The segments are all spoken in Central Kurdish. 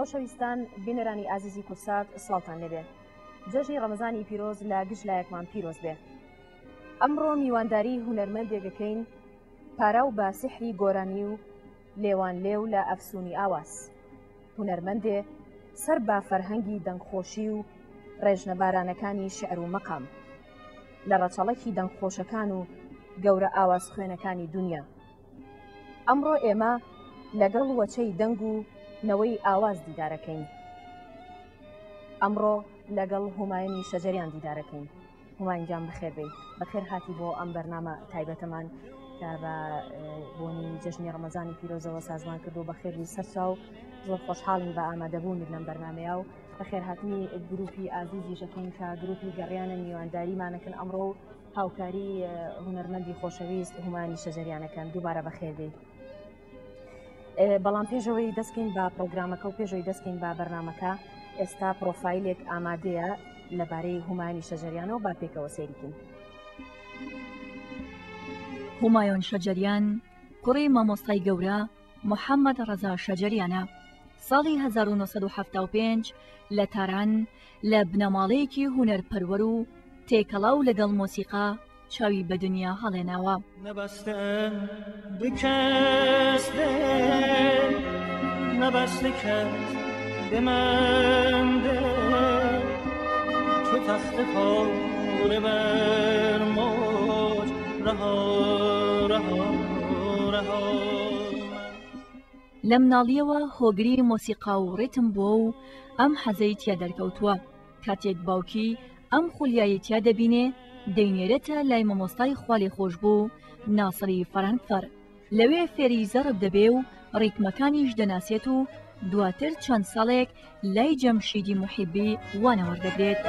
خۆشەویستان بینەرانی ئازیزی کوردسات سڵاوتان لێبێ جەژنی ڕەمەزانی پیرۆز لە گشت لایەکمان پیرۆز بێ ئەمڕۆ میوانداری هونەرمەندێکەکەین پاراو بە سیحری گۆرانی و لێوان لێو لە ئەفسونی ئاواز هونەرمەندێ سەر بە فەرهەنگی دەنگخۆشی و ڕێژنەبارانەکانی شعر و مەقام لە ڕەچەڵەکی دەنگخۆشەکان و گەورە ئاواز خوێنەکانی دنیا ئەمڕۆ ئێمە لەگەڵ وەچەی دەنگ و نەوەی ئاواز دیدارەکەین. ئەمڕۆ لەگەڵ هومایونی شەجەریان دیدارەکەین. هومایون گیان بەخێر بێی. بەخێر هاتی بۆ ئەم بەرنامە تایبەتەمان کە بە بۆنی جەژنی ڕەمەزانی پیرۆزەوە سازمان کردو بەخێربی سەرچاو زۆر خۆشحاڵین بە ئامادەبوونت لەم بەرنمەیە و بەخێرهاتنی گروپی ئازیزی ژەکەین کە گروپی گەڕیانە میوانداریمانەکەن ئەمڕۆ و هاوکاری هونەرمەندی خۆشەویست هومانی شەجەریانەکەن دووبارە بەخێربێی بەڵام پێشەوەی دەستکەین بە پرۆگرامەکە و پێشەوەی دەستکەین بە بەرنمەکە ئێستا پرۆفایلێک ئامادەیە لەبارەی هومانی شەجەریانەوە با پێکەوە سەیریکەین. هومایۆن شەجەریان کوڕی مامۆستای گەورە محەممەد ڕەزا شەجەریانە ساڵی 1975 لە تاران لە بنەماڵەیەکی هونەرپەروەر و تێکەڵاو لەگەڵ مۆسیقا چاوی بە دنیا هەڵێناوە. نەبەستم بکەس دل نەبەست کەس به من دل چو تخت پاره بر موج رها رها رها لە مناڵییەوە هۆگری مۆسیقا و ڕیتم بووە و ئەم حەزەی تیا دەرکەوتووە، کاتێک باوکی ئەم خولیایەی تیا دەبینێ دەینێرێتە لای مامۆستای خوالێخۆشبوو ناسری فەرەنگفەر، لەوێ فێری زەڕب دەبێ و ڕیتمەکانیش دەناسێت و دواتر چەند ساڵێک لای جەمشیدی موحیبی وانە وەردەگرێت.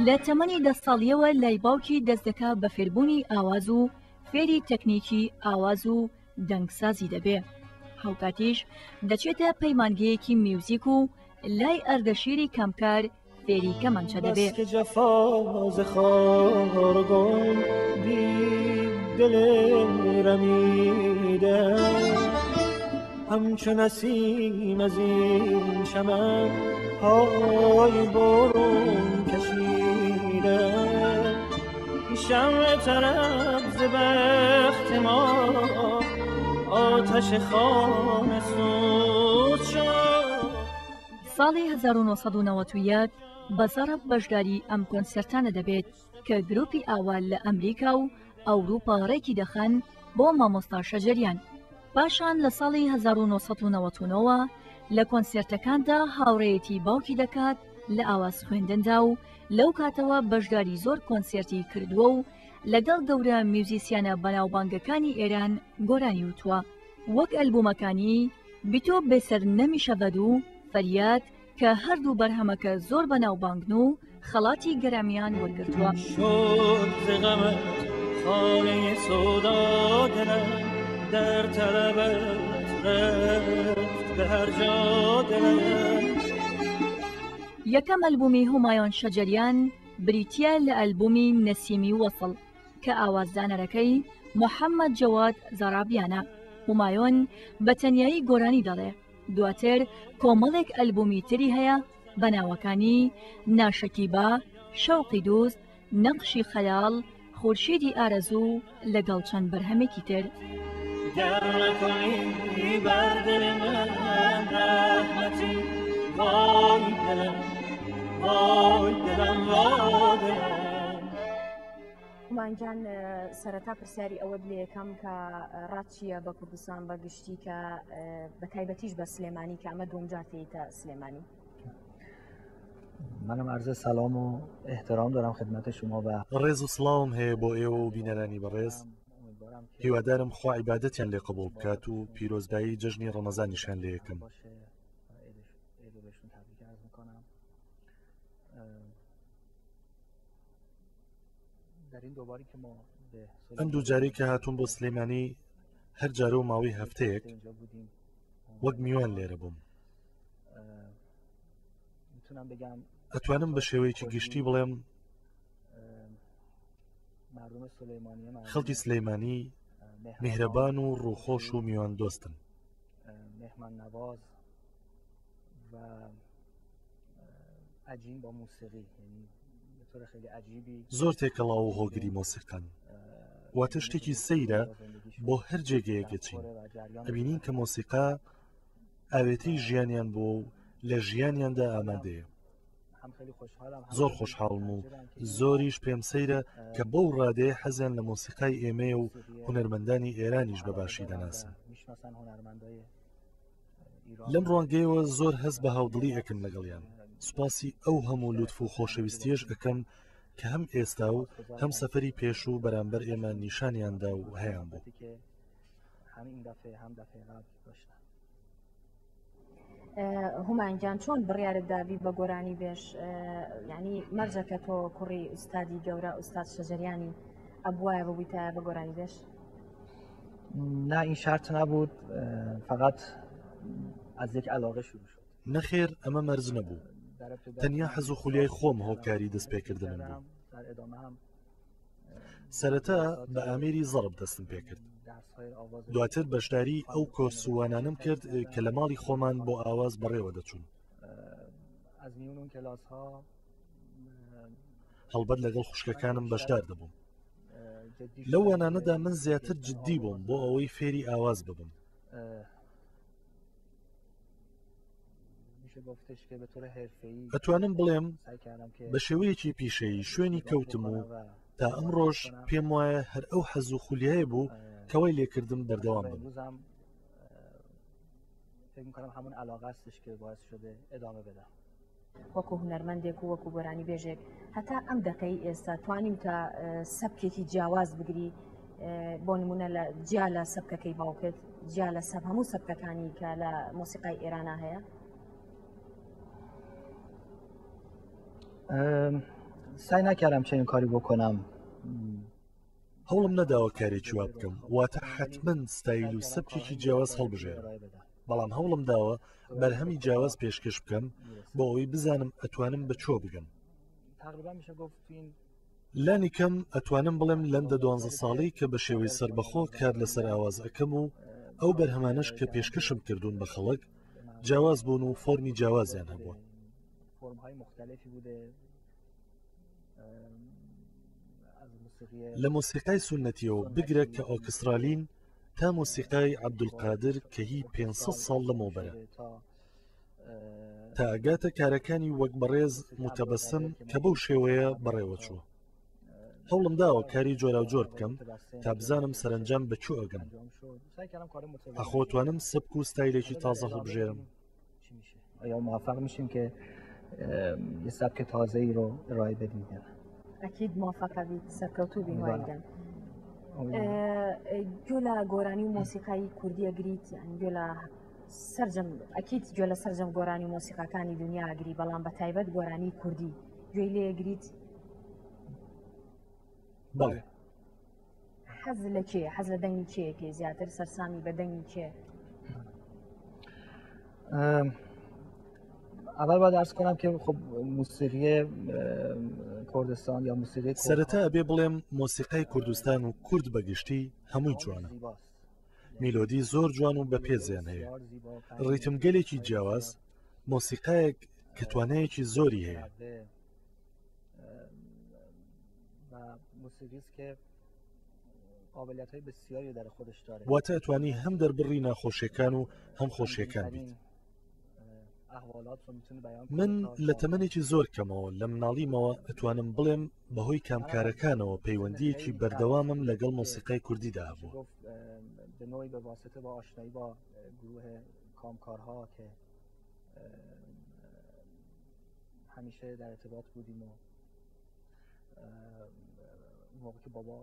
لە تەمەنی دە ساڵیەوە لای باوکی دەست دەکا بە فێربوونی ئاواز و فێری تەکنیکی ئاواز و دەنگسازی دەبێ هاوکاتیش دەچێتە پەیمانگەیەکی میوزیک و لای ئەردەشیری کامکار فێری کەمانچە دەبێ. همچو نسیم از این چمن های برون کشیده شمع طرب ز بخت ما آتش خانه سوز شد ساڵی 1991 بە زەڕب بەشداری ئەم کۆنسێرتانە دەبێت کە گروپی ئاوا لە ئەمریکا و ئەوروپا ڕێکی دەخەن بۆ مامۆستا شەجەریان پاشان لە ساڵی 1999 لە کۆنسێرتەکاندا هاوڕێیەتی باوکی دەکات لە ئاواز خوێندندا و لەو کاتەوە بەشداری زۆر کۆنسێرتی کردووە و لەگەڵ گەورە میوزیسیانە بەناوبانگەکانی ئێران گۆرانی وتووە وەک ئەلبوومەکانی بیتۆ بێسەر نەمیشەڤەد و فەریاد کە هەردوو بەرهەمەکە زۆر بەناوبانگن و خەڵاتی گەرامیان وەرگرتووە. یەکەم ئەلبوومی هومایۆن شەجەریان بریتییە لە ئەلبوومی نەسیمی وەسڵ کە ئاوازدانەرەکەی محەممەد جەواد زارابیانە. هومایۆن بە تەنیایی گۆرانی دەڵێ، دواتر کۆمەڵێک ئەلبوومی تری هەیە بە ناوەکانی، ناشەکیبا، شەوقی دوست، نەقشی خەیاڵ، خورشیدی ئارەزوو لەگەڵ چەند بەرهەمێکی تر. هومایون گیان سەرەتا پرسیاری ئەوەت لێ یەکەم کە ڕات چییە بە کوردستان بە گشتی کە بە تایبەتیش بە سلێمانی کە ئەمە دووەم جار تێیتە سلێمانی منم عرض سلام و احترام دارم خدمت شما و ڕێز و سڵاوم هەیە بۆ ئێوە و بینەرانی بەڕێز. هیوادارم خوا عیبادەتیان لێ قبوڵ بکات و پیرۆزبایی جەژنی ڕەمەزانیشیان لێ یەکەم. ئەم دوو جارەی کە هاتووم بۆ سلێمانی هەر جارە و ماوەی هەفتەیەک وەک میوان لێرە بووم. ئەتوانم بە شێوەیەکی گشتی بڵێم خەڵکی سلەیمانی میهرەبان و ڕووخۆش و میوان دۆستن. زۆر تێکەڵاو و هۆگری مۆسیقان واتە شتێکی سەیرە بۆ هەر جێگەیەک ئەچین ئەبینین کە مۆسیقا ئاوێتەی ژیانیان بووە و لە ژیانیاندا ئامادەیە. زۆر خۆشحاڵم و زۆریش پێم سەیرە کە بەو ڕادەیە حەزیان لە مۆسیقای ئێمەیە و هونەرمەندانی ئێرانیش بە باشی دەناسن. لەم ڕوانگەیەوە زۆر هەست بە هاودڵی ئەکەم لەگەڵیان. سوپاسی ئەو هەموو لوتف و خۆشەویستیەش ئەکەم کە هەم ئێستا و هەم سەفەری پێشوو بەرامبەر ئێمە نیشانیاندا و هەیانبوو. هومایون گیان چۆن بڕیارت دابی بە گۆرانی بێژ ینی مەرجە کە تۆ کوڕی ئوستادی گەورە ئوستاد شەجەریانی ئەبواە ببوویتە بە گۆرانی بێژ نه این شرط نبود فقط از یک علاقه شروع شد نەخێر ئەمە مەرج نەبوو تەنیا حەز و خولیای خۆم هۆکاری دەستپێکردنم بوو سەرەتا بە ئامێری زەڕب دەستم پێکرد دواتر بەشداری ئەو کۆرسوانانم کرد کە لە ماڵی خۆمان بۆ ئاواز بەڕێوە دەچوون هەڵبەت لەگەڵ خوشکەکانم بەشدار دەبووم لەو وانانەدا من زیاتر جددی بووم بۆ ئەوەی فێری ئاواز ببم. ئەتوانم بڵێم بە شێوەیەکی پیشەیی شوێنی کەوتم و تا ئەمڕۆش پێم وایە هەر ئەو حەز و خولیایە بوو کەوای لێکردم بەردەوام بم. وەکو هونەرمەندێک و وەکو گۆرانی بێژێک هەتا ئەم دەقەی ئێستا توانیوتە سەبکێکی جیاواز بگری بۆ نمونە لە جیا لە سەبکەکەی باوکت جیا لە سەب هەموو سەبکەکانی کە لە مۆسیقای ئێرانە هەیە سعی نکردم چنین کاری بکنم هەوڵم نەداوە کارێکی وا بکەم واتە حەتمەن ستایل و سەبکێکی جیاواز هەڵبژێرم بەڵام هەوڵم داوە بەرهەمی جیاواز پێشکەش بکەم بۆ ئەوەی بزانم ئەتوانم بە چۆ بگەم لانی کەم ئەتوانم بڵێم لەم دە دوانزە ساڵەی کە بە شێوەی سەربەخۆ کار لەسەر ئاواز ئەکەم و ئەو بەرهەمانەش کە پێشکەشم کردوون بە خەڵک جیاواز بوون و فۆرمی جیاوازیان هەبووە. لە مۆسیقای سوننەتیەوە بگرە کە ئۆرکسترالین تا مۆسیقای عەبدولقادر کە هی 500 ساڵ لەمەوبەرە تا ئەگاتە کارەکانی وەک بەڕێز موتەبەسم کە بەو شێوەیە بەڕێوەچووە. هەوڵم داوە کاری جۆراوجۆر بکەم تا بزانم سەرەنجام بە کوێ ئەگەم. ئاخۆ توانم سەبک و ستایلێکی تازە هەڵبژێرم؟ آیا موفق میشیم که یه سبک تازه ای رو ارائه بدیم یا نه ئەکید موفقە بیت سەرکەوتوو بی هوایگەن گوێ لە گۆرانی و مۆسیقایی کوردی ئەگریت یان گوێ لە سەرجەم ئەکیت گوێ لە سەرجەم گۆرانی و مۆسیقاکانی دنیا ئەگری بەڵام بە تایبەت گۆرانی کوردی گوێی لێ ئەگریت بەڵێ حەز لە کێ حەز لە دەنگی کێ زیاتر سەرسامی بە دەنگی کێ اول باید عرض کنم که خب موسیقی کوردستان یا موسیقی سەرەتا ئەبێ بڵێم مۆسیقای کوردستان و کورد بەگشتی هەمووی جوانە میلۆدی زۆر جوان و بەپێزیان هەیە ڕیتمگەلێکی جیاواز مۆسیقایەک کە توانایەکی زۆری هەیە واتە ئەتوانی هەم دەربڕی ناخۆشیەکان و هەم خۆشیەکان بیت. من لە تەمەنێکی زۆر کەمەوە لە مناڵیمەوە ئەتوانم بڵێم بەهۆی کامکارەکانەوە پەیوەندیەکی بەردەوامم لەگەڵ مۆسیقای کوردیدا هەبووە. همیشه در ارتباط بودیم و موقع که بابا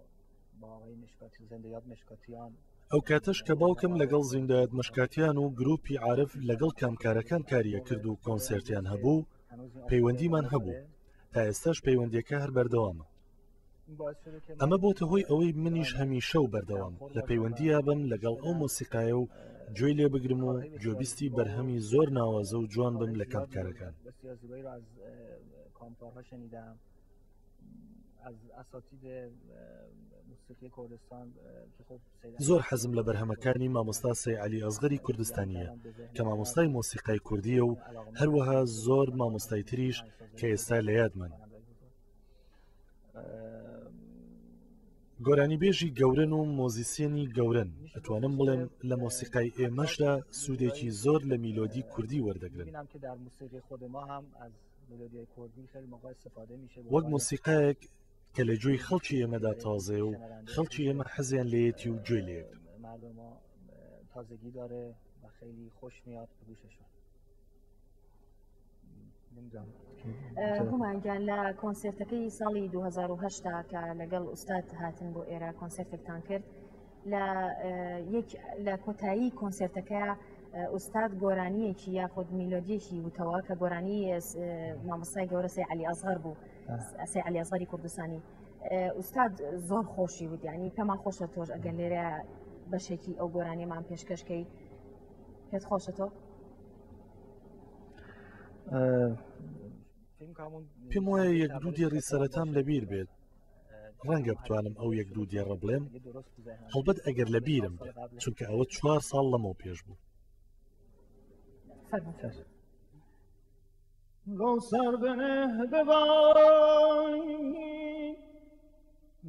ئەو کاتەش کە باوکم لەگەڵ زیندایەت مشکاتیان و گروپی عارف لەگەڵ کامکارەکان کاریە کرد و کۆنسێرتیان هەبوو پەیوەندیمان هەبوو تا ئێستاش پەیوەندیەکە هەر بەردەوامە. ئەمە بۆتە هۆی ئەوەی منیش هەمیشە و بەردەوام لە پەیوەندییا بم لەگەڵ ئەو مۆسیقایە و گوێی لێ بگرم و گوێبیستی بەرهەمی زۆر ناوازە و جوان بم لە کامکارەکان. زۆر حەزم لە بەرهەمەکانی مامۆستا سەی عەلی ئەسغەری کوردستانییە کە مامۆستای مۆسیقای کوردییە و هەروەها زۆر مامۆستای تریش کە ئێستا لە یادمن. گۆرانیبێژی گەورەن و مۆزیسیەنی گەورەن، ئەتوانم بڵێم لە مۆسیقای ئێمەشدا سوودێکی زۆر لە میلۆدی کوردی وەردەگرن. وەک مۆسیقایەک کە لە گوێی خەڵکی ئێمەدا تازەیە و خەڵکی ئێمە حەزیان لێیەتی و گوێی لێگرن. هومان گیان لە کۆنسێرتەکەی ساڵی 2010 کە لەگەڵ ئوستاد هاتن بۆ ئێرە کۆنسێرتێکتان کرد لە یەک لە کۆتایی کۆنسێرتەکە ئوستاد گۆرانیەکی یاخود میلۆدیەکی وتەوە کە گۆرانی مامۆستای گەورە سەی عەلی ئەسغەر بوو سەی عەلی ئەسغەری کوردستانی ئوستاد زۆر خۆشی وت ینی پێمان خۆشە تۆش ئەگەر لێرە بەشێکی ئەو گۆرانیمان پێشکەشکەی پێت خۆشە تۆ پێم وایە یەک دوو دێڕی سەرەتام لەبیر بێت ڕەنگە بتوانم ئەو یەک دوو دێڕە بڵێم هەڵبەت ئەگەر لە بیرم بێت چونکە ئەوە چوار ساڵ لەمەو پێش بوو. رو سر بنه به بالین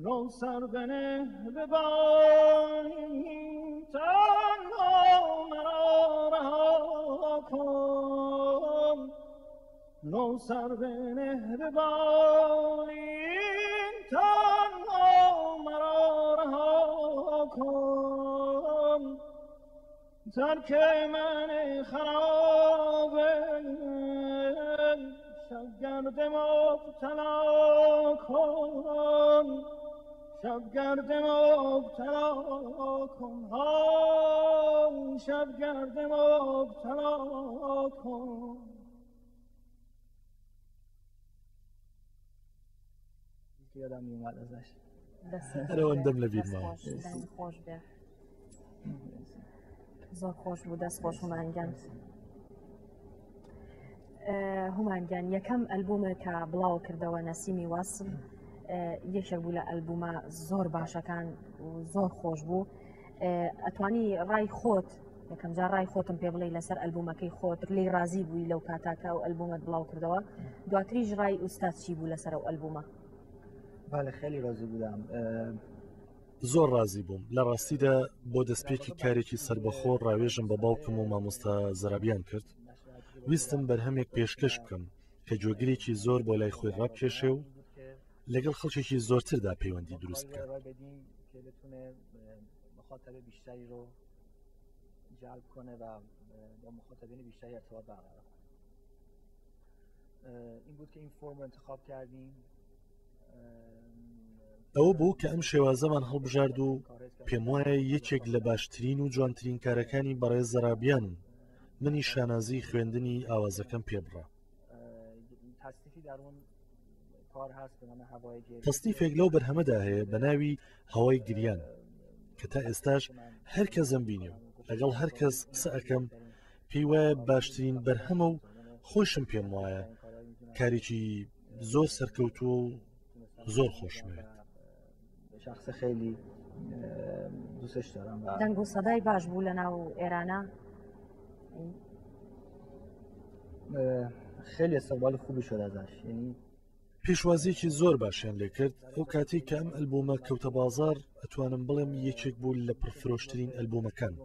رو سر بنه به بالین تنها مرا رها کن رو سر بنه به بالین تنها مرا رها کن ترک من خراب شبگرد مبتلا کن شبگرد مبتلا کن ها شبگرد مبتلا کن یادم میومد ازش ئەوەندەم لە بیر ماوە. خۆش بێ زۆر خۆش بوو دەست خۆش هومان گیان هومان گیان یەکەم ئەلبومە کە بڵاو کردەوە نەسیمی وەسڵ یەکێک بوو لە ئەلبومە زۆر باشەکان و زۆر خۆش بوو ئەتوانی ڕای خۆت یەکەم جار ڕای خۆتم پێ بڵێ لەسەر ئەلبومەکەی خۆت لی ڕازی بووی لەو کاتاکە و ئەلبومت بڵاو کردەوە دواتریش ڕای ئوستاد چی بوو لەسەر ئەو ئەلبومە بله خیلی راضی بودم زۆر ڕازی بووم لە ڕاستیدا بۆ دەستپێکی کارێکی سربەخۆ ڕاوێژم بە باوکم و مامۆستا زەرابیان کرد ویستم بەرهەمێک پێشکەش بکەم کە گوێگرێکی زۆر بۆ لای خۆی ڕابکێشێ و لەگەڵ خەڵکێکی زۆرتردا پەیوەندی دروست بکات. جلب کنه و با مخاطبین بیشتری ارتباط برقرار کنه این بود که این فرم رو انتخاب کردیم ئەوە بوو کە ئەم شێوازەمان هەڵبژارد و پێم وایە یەکێک لە باشترین و جوانترین کارەکانی بەڕێز زەرابیان و منی شانازی خوێندنی ئاوازەکەم پێبڕا. تەسنیفێک لەو بەرهەمەدا هەیە بە ناوی هەوای گریان کە تا ئێستاش هەر کەسم بینێ و لەگەڵ هەر کەس قسە ئەەکەم پێی وایە باشترین بەرهەمە و خۆشم پێم وایە کارێکی زۆر سەرکەوتووە و زۆر خۆشمەوێت. شخص خیلی دوستش دارم دەنگ و سەدای باش بوو لە ناو ئێرانە خیلی استقبال خوبی شد ازش یعنی پێشوازیەکی زۆر باشیان لێکرد ئەو کاتێک کە ئەم ئەلبومە کەوتە بازار ئەتوانم بڵێم یەکێک بوو لە پڕفرۆشترین ئەلبومەکان.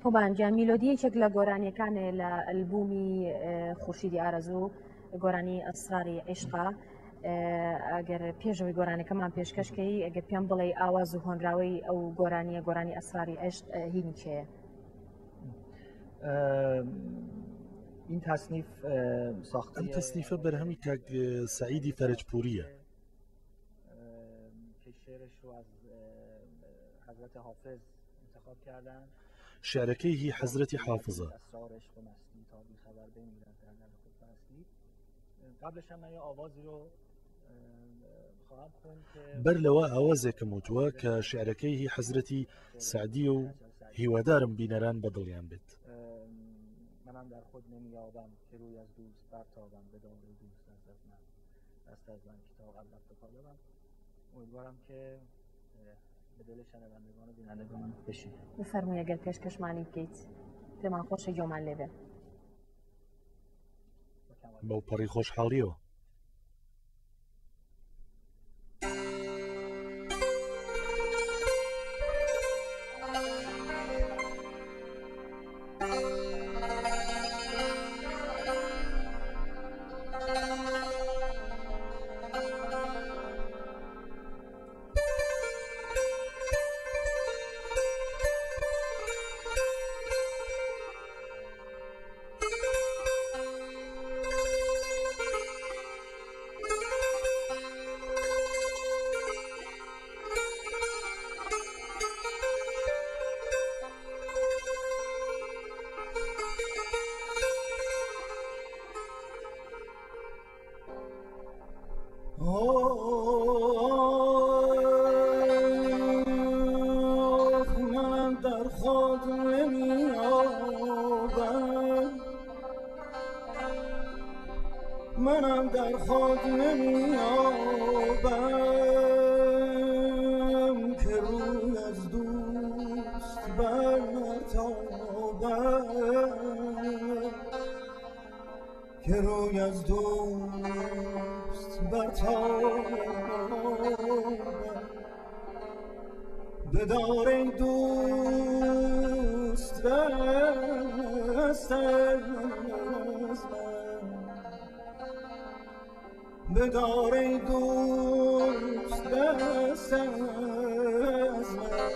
هومان گیان میلۆدی یەکێک لە گۆرانیەکانێ لە ئەلبومی خورشیدی ئارەزوو گۆرانی ئەسراری عیشقا ئەگەر پێشەوەی گۆرانەکەمان پێشکەشکەی ئەگەر پێم بڵێ ئاواز و هۆنراوەی ئەو گۆرانیە گۆرانی ئەسراری عشق هینی کێیە؟ این تصنیف ساخته ئەم تەسنیفە بەرهەمی کاک سعیدی فەرجپوریە. شعرش رو از حضرت حافظ انتخاب کردن. شعرەکەی هی حەزرەتی حافزە. اسرار عشق و مستی تا بی خبر بمیرد در در خود پرستی. قبلش هم من یه آوازی رو خواهم خوند که بەر لەوە ئاوازێکم وتووە کە شعرەکەی هی حەزرەتی سەعدیە و هیوادارم بینەران بە دڵیان بێت. منم در خود نمیابم که روی از دوست برتابم بدار دوست دست از من دست از من که تا قلب رفت و پالبم. امیدوارم که به دل شنوندگان و بینندگان بشینه. بفەرمووی ئەگەر پێشکەشمانی بکەیت پێمان خۆشە گوێمان لێ بێ. بەوپەڕی خۆشحاڵیەوە. منم در خود نمیابم که روی از دوست برتابم، که روی از دوست برتابم. بدار ای دوست دست از من، بدار ای دوست دست از من،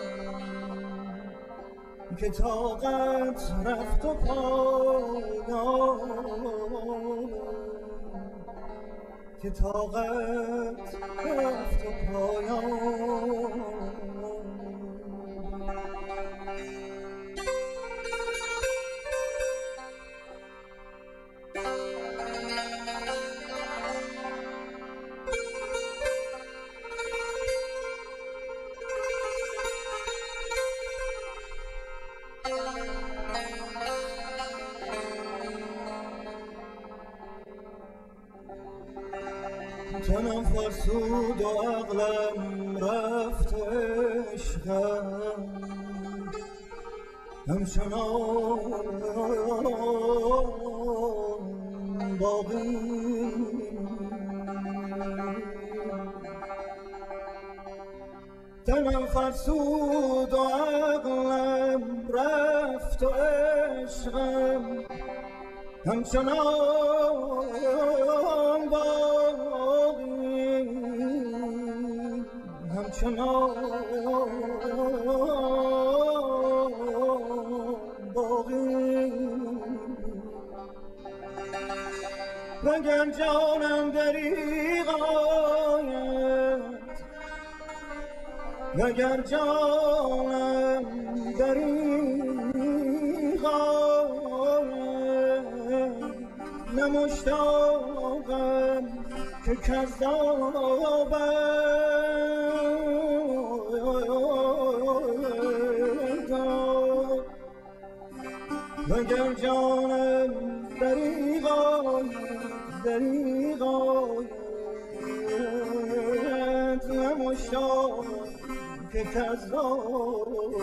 که طاقت رفت و پایان، که طاقت رفت و پایان. تنم فرسود و عقلم رفت و عشقم همچنان باقی. تنم فرسود و عقلم رفت و عشقم همچنان باقی، همچنان باقی. وگر جانم دریغ آید، وگر جانم دریغ آید، نه مشتاقم که کذابم، وگر جانم دریغ آید، دریغ آید، نه مشتاقم که کذابم.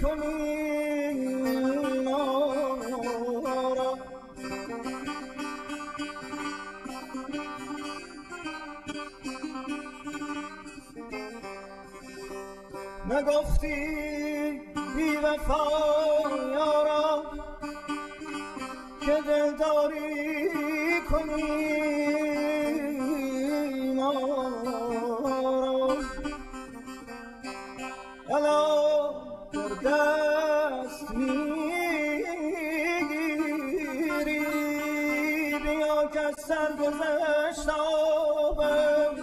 کنی ما را. نگفتی بی وفا یارا که دلداری کنی ما را. الا در دست میگیری بیا که سرگذشت آبم.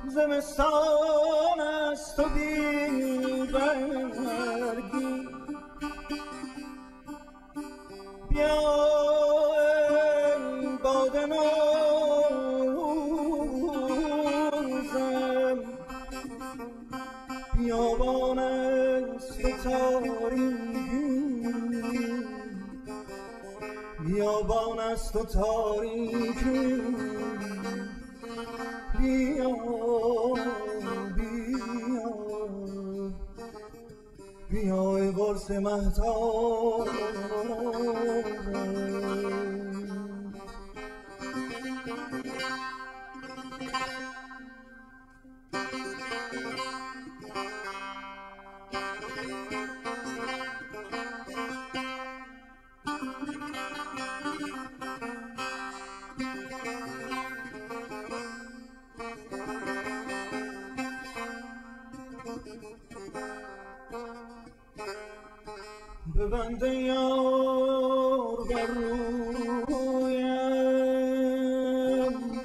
زمستان است و بی برگی، بیا ای باد نوروزم، بیابان است و تاریکی، بیابان است و تاریکی، بیا بیا بیا ای قرص مهتاب. ببند یار بر رویم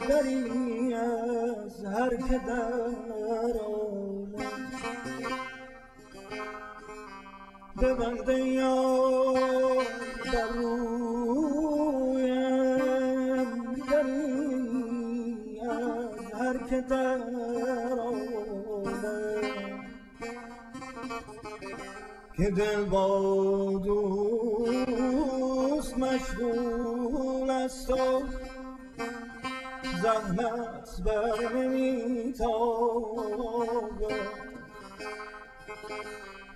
دری از هر که در آمد، ببند یار بر رویم دری از هر که در آمد، که دل با دوست مشغول است و زحمت بر نمیتابد،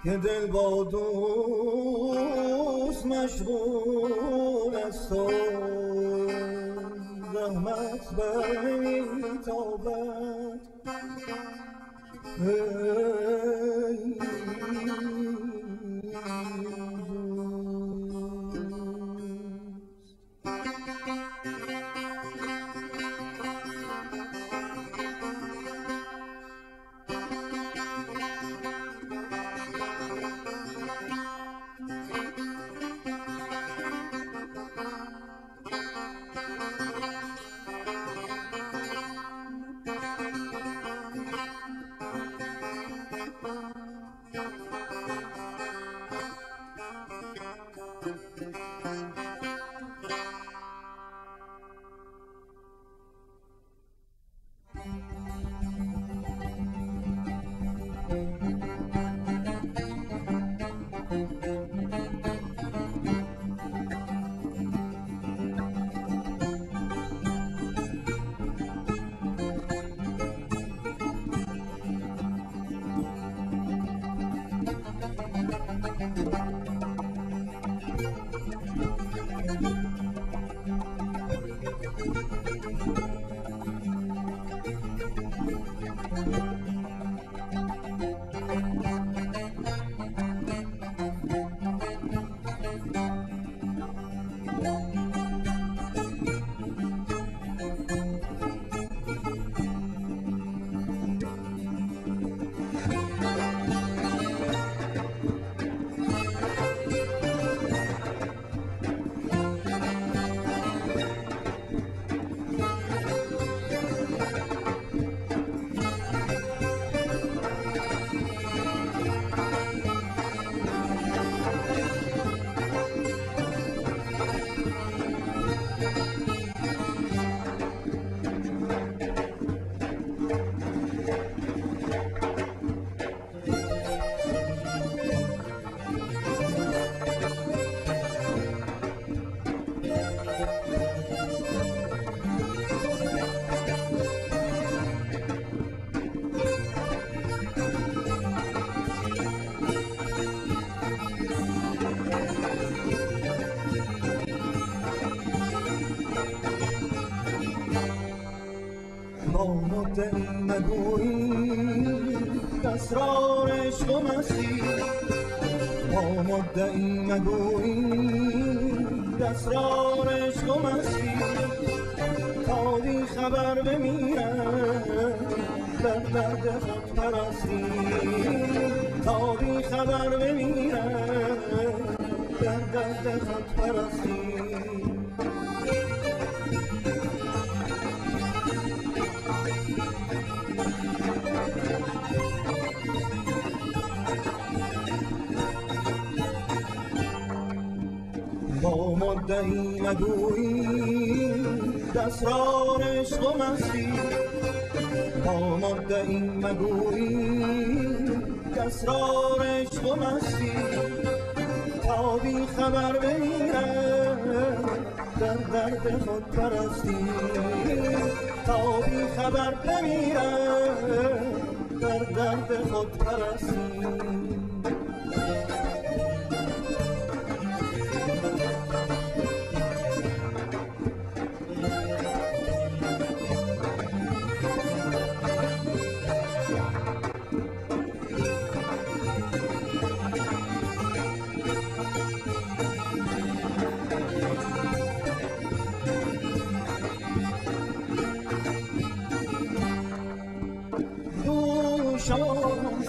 که دل با دوست مشغول است و زحمت بر نمیتابد. با مدعی مگویی اسرار عشق و مستی، با مدعی مگویی اسرار عشق و مستی، تا بی خبر بمیرم در درد خود پرستی، تا بی خبر بمیرم در درد خود پرستی. با مدعی مگویی اسرار عشق و مستی، با مدعی مگویی اسرار عشق و مستی، تا بی خبر بمیرم در درد خود پرستی، تا بی خبر بمیرم در درد خود پرستی.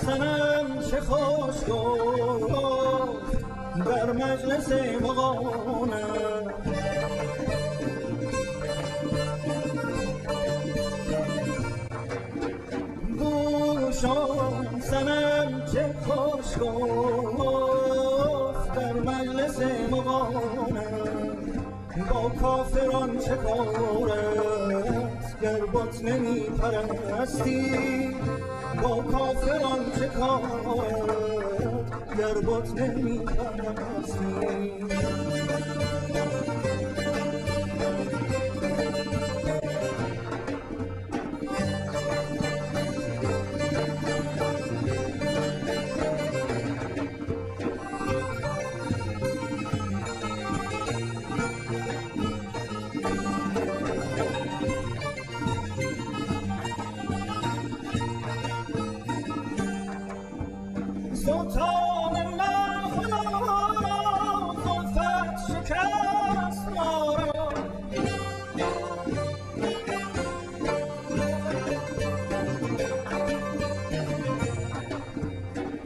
سنم چه خوش گفت در مجلس مغانم، دوشان سنم چه خوش گفت در مجلس مغانم، با کافران چه کارت گر بت نمی پرستی، با کافران چه کارت گر بت نمی پرستی. سلطان من خدا را زلفت شکست ما را،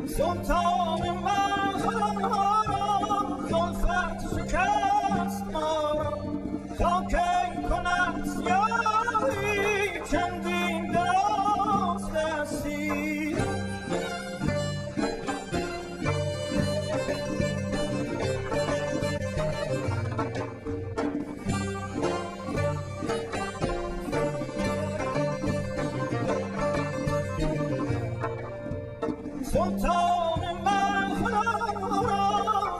سلطان من خدا را زلفت شکست ما را، تا کی کند سیاهی چندین دراز دستی. سلطان من خدا را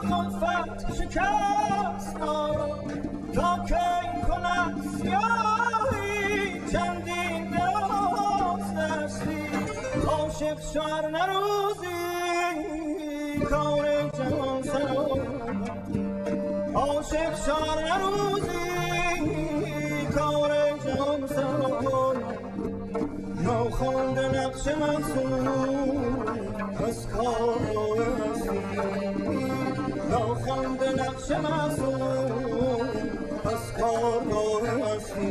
زلفت شکست ما را، تا کی کند سیاهی چندین دراز دستی. عاشق شو نروزی کار جهان سرابد، عاشق شو نروزی کار جهان سرابد، ناخوانده نقش مقصود از کار هستی، ناخوانده نقش مقصود از کار هستی.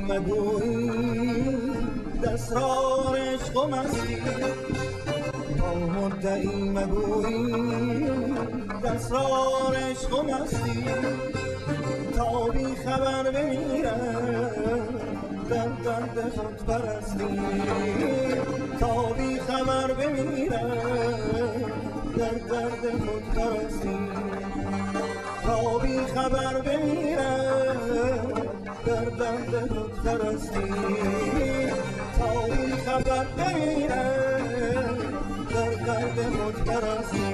مگویی اسرار عشق و مستی، با مدعی مگویی اسرار عشق و مستی، تا بی خبر بمیرم در درد خود پرستی، تا بی خبر بمیرم در درد خود پرستی، تا بی خبر بمیرم در درد خود پرستی، تا بی خبر بمیرم. بەڕاستی.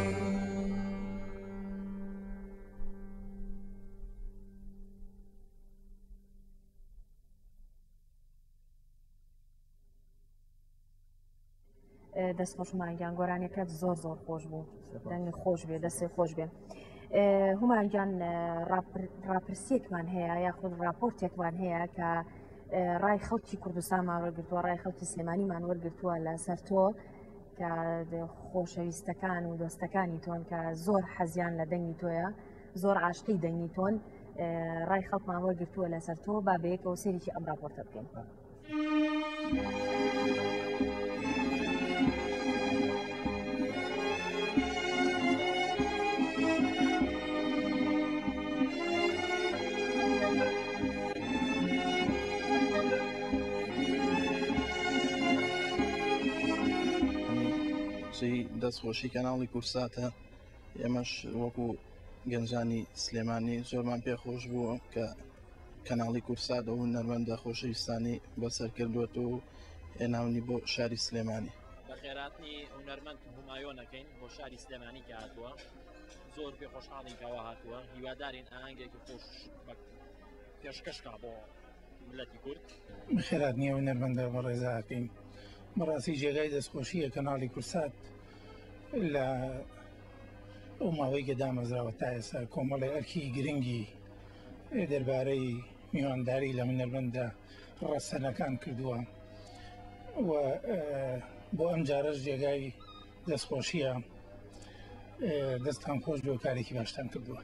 دەست خۆش هومایان گیان گۆرانیەکەت زۆر زۆر خۆش بوو دەنگی خۆش بێ دەستی خۆش بێ هومایان گیان ڕاپرسیەکمان هەیە یاخود راپۆرتێکمان هەیە کە ڕای خەڵکی کوردستانمان وەرگتووە ڕای خەڵکی سلێمانیمان وەرگتووە لەسەر تۆ کە خۆشەویستەکان و دۆستەکانی تۆن کە زۆر حەزیان لە دەنگی تۆیە زۆر عاشقی دەنگی تۆن ڕای خەڵکمان وەرگتووە لەسەر تۆ با بەیەکەوە سێرێکی ئەم راپۆرتە بکەین. دەستخۆشی کەناڵی کورساتە ئێمەش وەکو گەنجانی سلێمانی زۆرمان پێخۆش بووە کە کەناڵی کوردسات ئەو هونەرمەندە خۆشەویستانی بەسەر کردووەت و هێناونی بۆ شاری سلێمانی. بەخێراتنی هونەرمەند هومایۆن ئەکەین بۆ شاری سلێمانی کە هاتووە زۆر پێ خۆشحاڵین کەوا هاتووە هیوادارین ئاهەنگێکی خۆش پێشکەش کا بۆ ملەتی کورد. بەخێراتنی ئەو هونەرمەندە بەڕێزە ئەکەین بەڕاستی جێگای دەستخۆشیە کەناڵی کوردسات لە ئەو ماوەی کە دامەزراوە تا ئێستا کۆمەڵی ئەرکی گرنگی دەربارەی میوانداری لە هونەرمەندە ڕەسەنەکان کردووە و بۆ ئەم جارەش جێگای دەستخۆشیە دەستان خۆش بۆ کارێکی باشتان کردووە.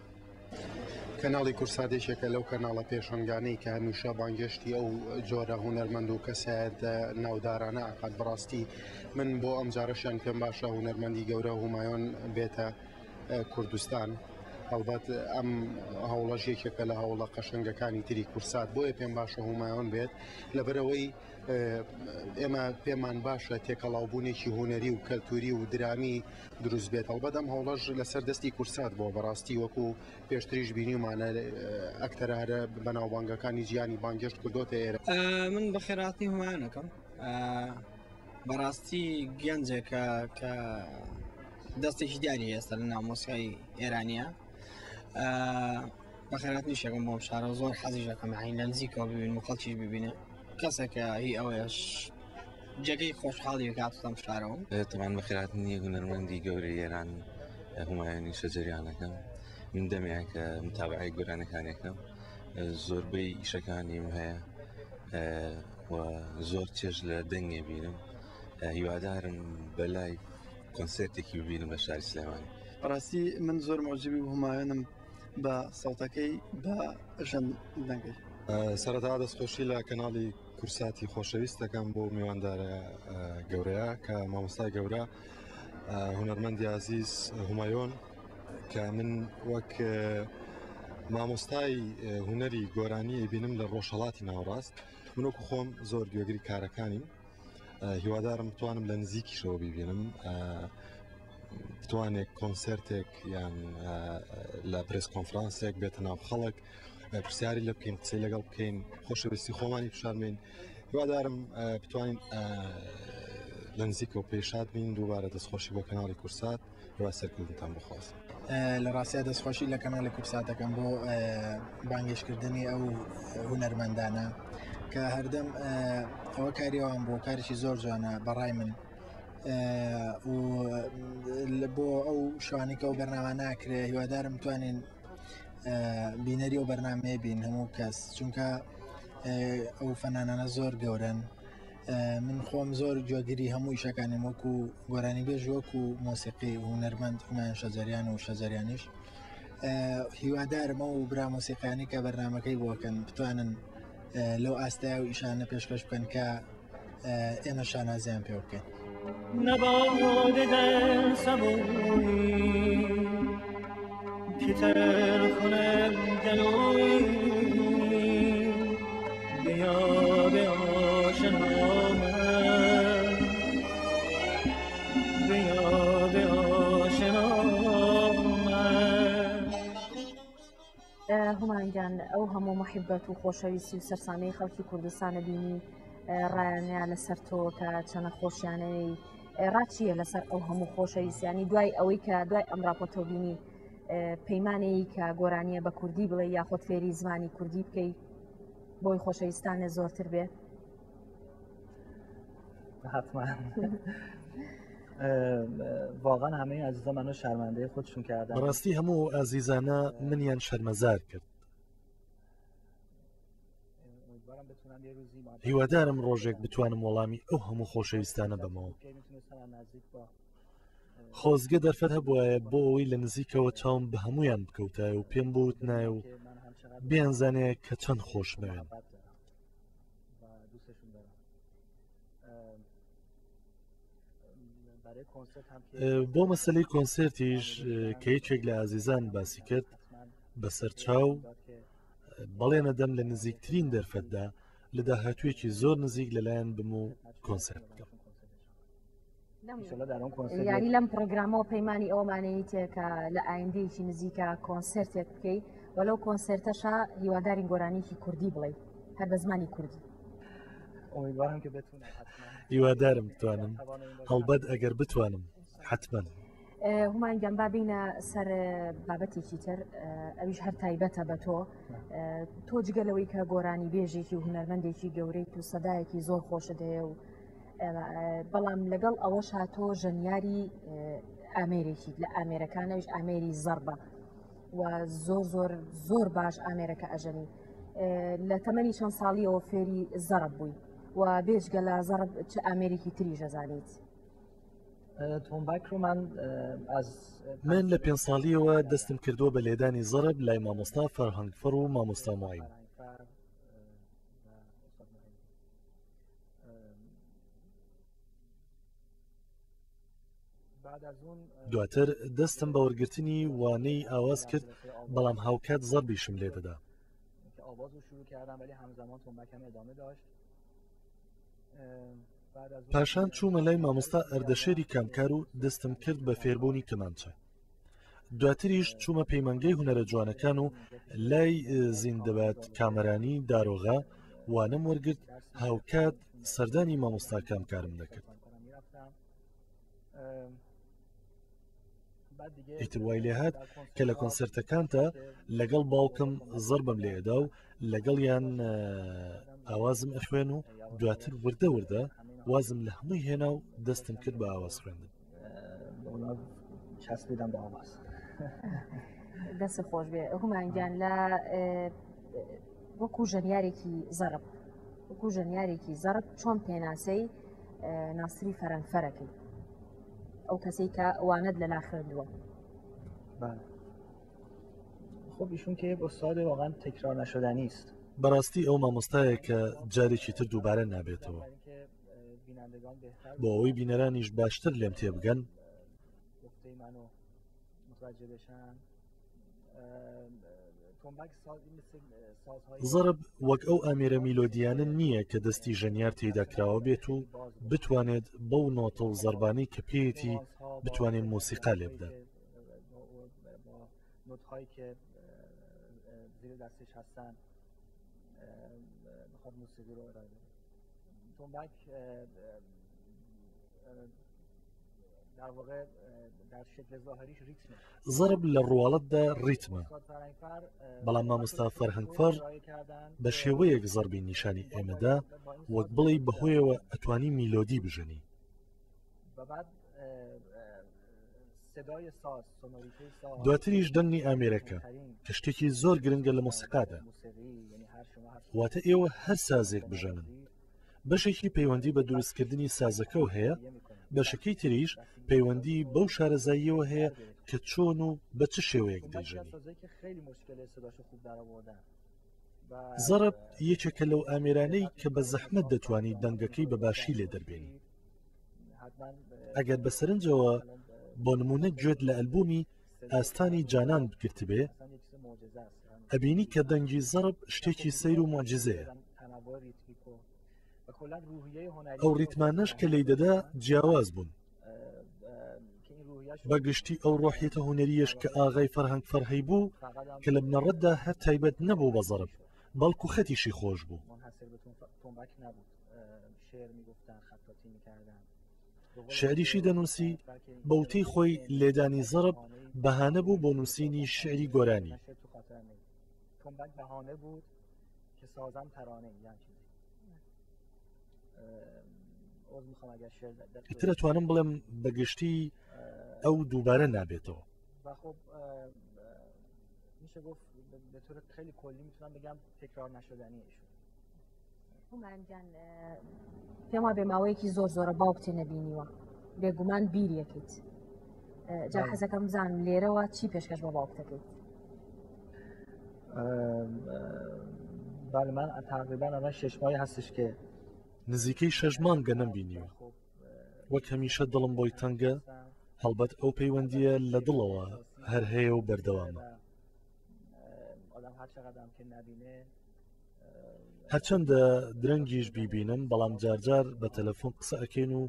کەناڵی کورسات یەکێکە لەو کەناڵە پێشەنگانەی کە هەمیشە بانگێشتی ئەو جۆرە هونەرمەند و کەسایەتە ناودارانە ئەکات بەڕاستی من بۆ ئەم جارەشیان پێم باشە هونەرمەندی گەورە هومایۆن بێتە کوردستان هەڵبەت ئەم هەوڵەش یەکێکە لە هەوڵە قەشەنگەکانی تری کورسات بۆیە پێم باشە هومایۆن بێت لەبەرەوەی ئێمە پێمان باشە تێکەڵاوبوونێکی هونەری و کەلتوری و درامی دروست بێت هەڵبەت ئەم هەوڵەش لەسەر دەستی کورسات بۆ بەڕاستی وەکو پێشتریش بینیمانە ئەکتەرە هەرە بەناوبانگەکانی جیانی بانگێشت کردۆتە ئێرە من بەخێراتنی هومایۆنەکەم بەڕاستی گەنجێکە کە دەستێکی دیاری ئێستا لە ناو مۆسیقای ئێرانیە بەخێراتنی شەکەم بۆم شارە زۆر حەزیش دەکەم عین لە نزیکەوە ببین و خەڵکیش ببینێ کەسێکە هی ئەوەیەش جێگەی خۆشحاڵی کات لەم شارەوە تەمان بەخێراتنی هونەرمەندی گەورەی ئێران هومایۆنی شەجەریانەکەم من دەمێک کە متابعی گۆرانەکانێکم زۆربەی ئیشەکانیم هەیە و زۆر چێژ لە دەنگێ بینم هیوادارم بەلای کۆنسێرتێکی ببینم لە شاری سلێمانی. بەڕاستی من زۆر موعجیبی هومایۆنم بە سەوتەکەی بە ژەن دەنگەی. سەرەتا دەستخۆشی لە کەناڵی کورساتی خۆشەویست دەکەم بۆ میواندارە گەورەیە کە مامۆستای گەورە هونەرمەندی ئازیز هومایۆن کە من وەک مامۆستای هونەری گۆرانی ئەیبینم لە ڕۆژهەڵاتی ناوەڕاست من وەکو خۆم زۆر گوێگری کارەکانیم هیوادارم بتوانم لە نزیکیشەوە بیبینم بتوانێت کۆنسێرتێک یان لە پرێس کۆنفرانسێک بێتە ناو خەڵک پرسیاری لە بکەین قسەی لەگەڵ بکەین خۆشەویستی خۆمانی پیشانبین هیوادارم بتوانین لە نزیکەوە پێشات بین دووبارە دەستخۆشی بۆ کەناڵی کورسات هیوا سەرکەوتنتان بخوازم. لە ڕاستیا دەستخۆشی لە کەناڵی کورسات دەکەم بۆ بانگێشتکردنی ئەو هونەرمەندانە کە هەردەم ئەوە کاری ئەوان بۆ کارێکی زۆر جوانە بەڕای من و بۆ ئەو شوانی کە ئەو بەرنامە ناکرێ هیوادارم توانین بینەری ئەو بەرنمەیە بین هەموو کەس چونکە ئەو فەنانانە زۆر گەورن من خۆم زۆر گوێگری هەموو ئیشەکانیم وەکو گۆرانی بێژ وەکو مۆسیقی هونەرمەند هومایۆن شەجەریان و شەجەریانیش هیوادارم ئەو برا مۆسیقانی کە بەرنمەکەی بۆکەن بتوانن لەو ئاستای و ئیشانە پێشکەش بکەن کە ئێمە شانازیان پێ بکەین. نباد دل سبویی که تر کنه گلویی به یاد آشنا من به یاد آشنا من هومایون گیان ئەو هەموو محیبەت و خۆشەویستی و سەرسامی خەڵکی کوردستانە بینی ڕایانیان لەسەر تۆ کە چەنە خۆشیانەوەی ڕات چییە لەسەر ئەو هەموو خۆشەویستیانی دوای ئەوەی کە دوای ئەم راپۆرتەوە بینی پەیمانەیە کە گۆرانیە بە کوردی بڵێ یاخۆت فێری زمانی کوردی بکەی بۆی خۆشەویستانە زۆرتر بێ حتما واقعا همه عزیزا منو شرمنده خودشون کردن بەڕاستی هەموو ئازیزانە منیان شەرمەزار کرد هیوادارم ڕۆژێک بتوانم وەڵامی ئەو هەموو خۆشەویستانە بەمەوە. خۆزگە دەرفەت هەبوایە بۆ ئەوەی لە نزیکەوە چاوم بە هەمویان بکەوتایە و پێم بوتنایە و بیانزانێ کە چەند خۆشمەوێن. بۆ مەسلەی کۆنسێرتیش کە یەکێک لە ئازیزان باسی کرد بەسەر چاو بەڵێنە دەم لە نزیکترین دەرفەتدا لە داهاتوویەکی زۆر نزیک لەلایەن بم و کۆنسرت بکەم. یاری لەم پرۆگرامەوە پەیمانی ئەومانەیە کە لە ئایندەیەکی نزیکە کۆنسرتێک بکەی و لەو کۆنسرتەشا هیوادارین گۆرانیکی کوردی بڵێ هەر بە زمانی کوردی. هیوادارم بتوانم هەڵبەت ئەگەر بتوانم حتمما. هومایون گیان با بینە سەر بابەتێکی تر ئەویش هەر تایبەتە بە تۆ تۆ جگە لەوەی کە گۆرانی بێژێکی و هونەرمەندێکی گەورەیت و سەدایەکی زۆر خۆشت هەیە و بەڵام لەگەڵ ئەوەش تۆ ژەنیاری ئامێرێکی لە ئامێرەکانەویش ئامێری زەربە و زۆر زۆر زۆر باش ئامێرەکە ئەژەنی لە تەمەنی چەند ساڵیەوە فێری زەرب بووی و بێجگە لە زەرب چ ئامێرێکی تری ژەزانیت من لە پێ ساڵیەوە دەستم کردووە بە لێدانی زەرب لای مامۆستا فەرهەنگفڕ و مامۆستا معین. دواتر دەستم بە وەرگرتنی وانەی ئاواز کرد بەڵام هاوکات زەربیشم لێ دەدا. پاشان چوومە لای مامۆستا ئەردەشێری کامکار و دەستم کرد بە فێربوونی کەمانچە. دواتریش چوومە پەیمانگەی هونەرە جوانەکان و لای زیندەباد کامەرانی دارۆغا وانەم وەرگرت هاوکات سەردانی مامۆستا کامکارم دەکرد. ئیتر وای لێهات کە لە کۆنسرتەکانتا لەگەڵ باوکم زەربم لێدا و لەگەڵیان ئاوازم ئەخوێن و دواتر وردە وردە وازم لە هەمووی هێنا و دەستم کرد بە ئاواز خوێندن. چەسپیدم بە ئاواز. دەست خۆش بێ هومان گیان لە وەکو ژەنیارێکی زەرب وەکو ژەنیارێکی زەرب چۆن پێناسەی ناسری فەرەنفەرەکەی ئەو کەسەی کە وانەت لەلا خوێندووە خب ایشون که یک استاد واقعا تکرار نشدنی است بەڕاستی ئەو مامۆستایە کە جارێکی تر دووبارە نابێتەوە بۆ ئەوەی بینەرانیش باشتر لێم تێبگەن زەرب وەک ئەو ئامێرە میلۆدیانە نییە کە دەستی ژەنیار تێیدا کراوە بێت و بتوانێت بەو نۆتە و زەربانەی کە پێیەتی بتوانێت مۆسیقا لێ بدات. زەرب لە ڕواڵەتدا ڕیتمە، بەڵام مامۆستا فەرهەنگفەڕ بە شێوەیەک زەربی نیشانی ئێمەدا وەک بڵێی بەهۆیەوە ئەتوانی میلۆدی بژەنی. دواتریش دەنگی ئامێرەکە کە شتێکی زۆر گرنگە لە مۆسیقادا واتە ئێوە هەر سازێک بژەنن بەشێکی پەیوەندی بە دروستکردنی سازەکەوە هەیە، بەشەکەی تریش پەیوەندی بەو شارەزاییەوە هەیە کە چۆن و بە چ شێوەیەک دەیژەنی. زەڕب یەکێکە لەو ئامێرانەی کە بە زەحمەت دەتوانی دەنگەکەی بە باشی لێ دەربێنی. ئەگەر بە سەرنجەوە بۆ نمونە گوێت لە ئەلبومی ئاستانی جانان بگرتبێ، ئەبینی کە دەنگی زەڕب شتێکی سەیر و موعجیزەیە. ئەو ڕیتمانەش کە لێی دەدا جیاواز بوون. بە گشتی ئەو ڕۆحیەتە هونەرییەش کە ئاغای فەرهەنگ فەرهەی بوو کە لە بنەڕەتدا هەر تایبەت نەبوو بە زەڕب بەڵکو خەتیشی خۆش بوو. شعریشی دەنووسی، بە وتەی خۆی لێدانی زەڕب بەهانە بوو بۆ نووسینی شعری گۆرانی. ئیتر ئەتوانم بڵێم بە گشتی ئەو دووبارە نابێتەوە. هومایون گیان پێم وابێ ماوەیەکی زۆر زۆرە باوکتێ نەبینیوە بێگومان بیریەکەیت جا حەزەکەم بزانم لێرەوە چی پێشکەش بە باوکتەکەیت بله من تقریبا الان شش ماهی هستش که نزیکەی شەش مانگە نەمبینیوە وەک هەمیشە دڵم بۆی تەنگە هەڵبەت ئەو پەیوەندیە لە دڵەوە هەر هەیە و بەردەوامە هەرچەندە درەنگیش بیبینم بەڵام جارجار بە تەلەفۆن قسە ئەکەین و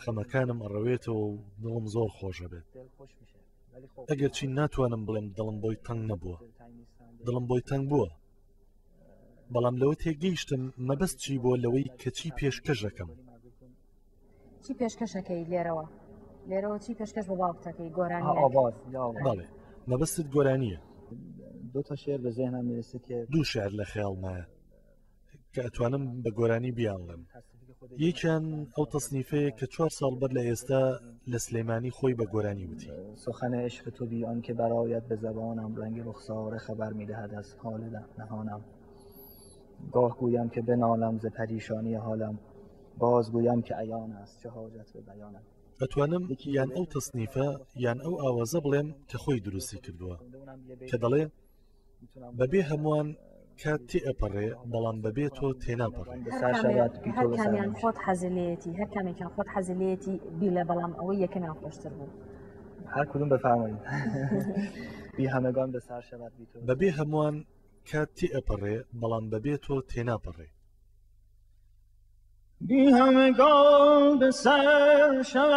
خەمەکانم ئەڕەوێتەوە و دڵم زۆر خۆشە بێت ئەگەرچی ناتوانم بڵێم دڵم بۆی تەنگ نەبووە دڵم بۆی تەنگ بووە بەڵام لەوە تێگەیشتم مەبەست چی بووە لەوەی کە چی پێشکەشەکەم چی پێشکەشەکەی لێرەوە لێرەوە چی پێشکەش بە باوکتەکەی گۆرانی بەڵێ مەبەستت گۆرانیە دو تا شعر به ذهنم میرسه که دوو شعر لە خەیاڵمایە کە ئەتوانم بە گۆرانی بیانڵێم یەکیان ئەو تەسنیفەیە کە چوار ساڵ بەر لە ئێستا لە سلێمانی خۆی بە گۆرانی وتی سخن عشق تو بی آن که برایت به زبانم رنگ رخساره خبر میدهد از حال نهانم گاه گویم که بنالم ز پریشانی حالم باز گویم که عیان است چه حاجت به بیانم ئەتوانم یان ئەو تەسنیفە یان ئەو ئاوازە بڵێم کە خۆی دروستی کردووە کە دەڵێ بەبێ هەمووان کات تێئەپەڕێ بەڵام بەبێ تۆ تێناپەڕێ. هەر کامیان خۆت حەزی لێیەتی هەر کامێکیان خۆت حەزی لێیەتی بیڵێ بەڵام ئەوەی یەکەمیان خۆشتر بوو. هەر کدوم بفرمایید بی همگان به سر شود بی تو بەبێ هەمووان کات تێئەپەڕێ بەڵام بەبێ تۆ تێناپەڕێ. بی همگان به سر شود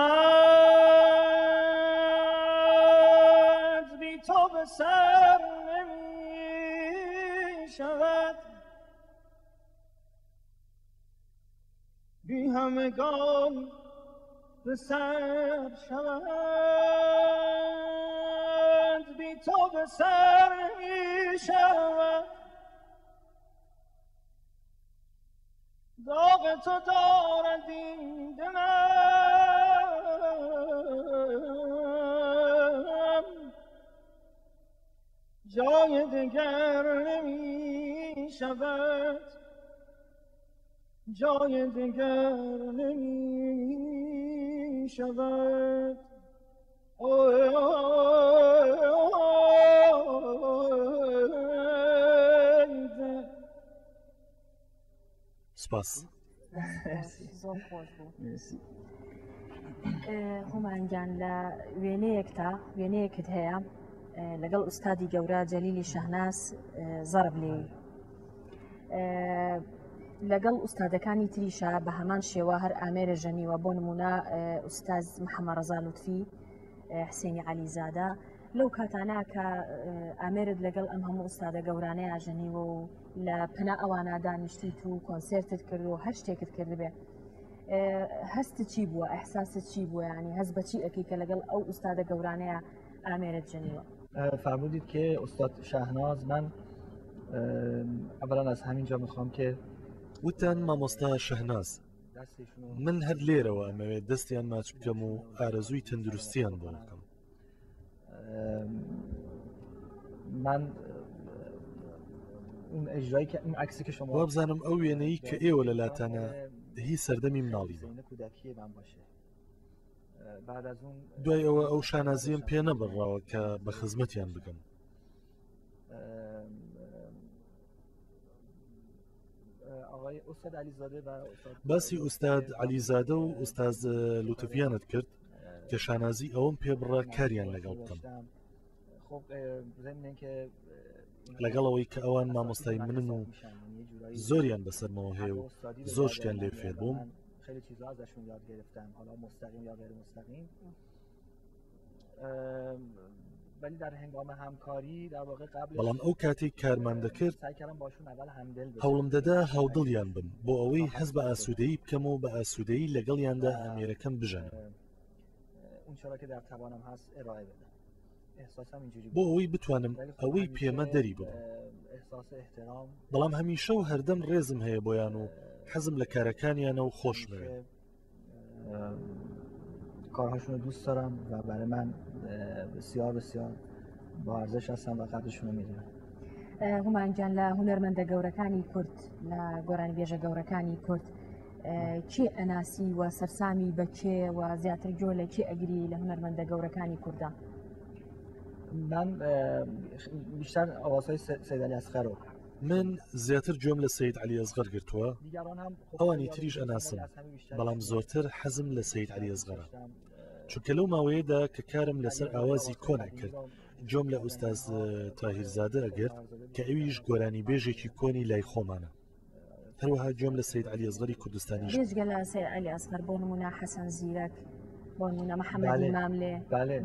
بی تو به سر نمی شود بی همگان به سر شود بی تو به سر نمی شود داغ تو دارد این دلم جای دگر نمی شود جای دگر نمی شود سپاس. زۆر خۆش بوو هومان گیان لە وێنەیەکتا وێنەیەکت هەیە لەگەڵ ئوستادی گەورە جەلیلی شەهناس زەرب لێی لەگەڵ ئوستادەکانی تریشا بە هەمان شێوە هەر ئامێرە ژەنیوە بۆ نمونە ئوستاز محەممە ڕەزا لوتفی حسێنی عەلیزادە لەو کاتانە کە ئامێرت لەگەڵ ئەم هەموو ئوستادە گەورانەیە ژەنیوە و لە پەنا ئەوانە دانیشتیت و کۆنسێرتت کرد و هەر شتێکت کردبێ هەست چی بووە ئەحساست چی بووە ینی هەست بەچی ئەەکەی کە لەگەڵ ئەو ئوستادە گەورانەیە ئامێرت ژەنیوە فرمودید که استاد شهناز من اولا از همینجا میخوام که وتان مامۆستا شەهناز من هەر لێرەوە ئەمەوێت دەستیان ماچ بکەم و ئارەزووی تەندروستیان بۆ بکەم من اون اجرایی که اون عکسی که شما وابزانم ئەو وێنەی کە ئێوە لە لاتانە هی سەردەمی مناڵی دوای ئەوە ئەو شانازیم پێ نەبڕاوە کە بە خزمەتیان بگەم باسی ئوستاد عەلیزادە و ئوستاز لوتفیانت کرد کە شانازی ئەوەم پێ بڕە کاریان لەگەڵ بکەم لەگەڵ ئەوەی کە ئەوان مامۆستای منن و زۆریان بەسەرمەوە هەیە و زۆر شتیان لێ فێر بووم بەڵام ئەو کاتەی کارمان دەکرد هەوڵم دەدا هاودڵیان بم بۆ ئەوەی هەست بە ئاسوودەیی بکەم و بە ئاسوودەیی لەگەڵیاندا ئامێرەکەم بژەنم. بۆ ئەوەی بتوانم ئەوەی پێمە دەری ببڕم. بەڵام هەمیشە و هەردەم ڕێزم هەیە بۆیان و حەزم لە کارەکانیانە و خۆشمەوێن. کارهاشون رو دوست دارم و برای من بسیار بسیار با ارزش هستن و قدرشون رو میدونم. هومان گیان لە هونەرمەندە گەورەکانی کورد لە گۆرانیبێژە گەورەکانی کورد کێ ئەناسی و سەرسامی بە کێ و زیاتر گۆ لە کێ ئەگری لە هونەرمەندە گەورەکانی کووردا من بیشتر ئاوازهای سید علی اصغر رو من زیاتر گوێم لە سید علی ئەسغەر گرتووە ئەوانی تریش ئەناسم بەڵام زۆرتر حەزم لە سید علی ئەسغەرە چونکە لەو ماوەیەدا کە کارم لەسەر ئاوازی کۆن ئەکرد گوێم لە ئوستاز تاهیرزادە ئەگرت کە ئەویش گۆرانی بێژێکی کۆنی لای خۆمانە هەروەها گوێم لە سید علی ئەسغەری کوردستانیش بێجگە لە سید علی ئەسغەر بۆ نمونە حەسەن زیرەک بۆ نمونە محەممەدی ماملێ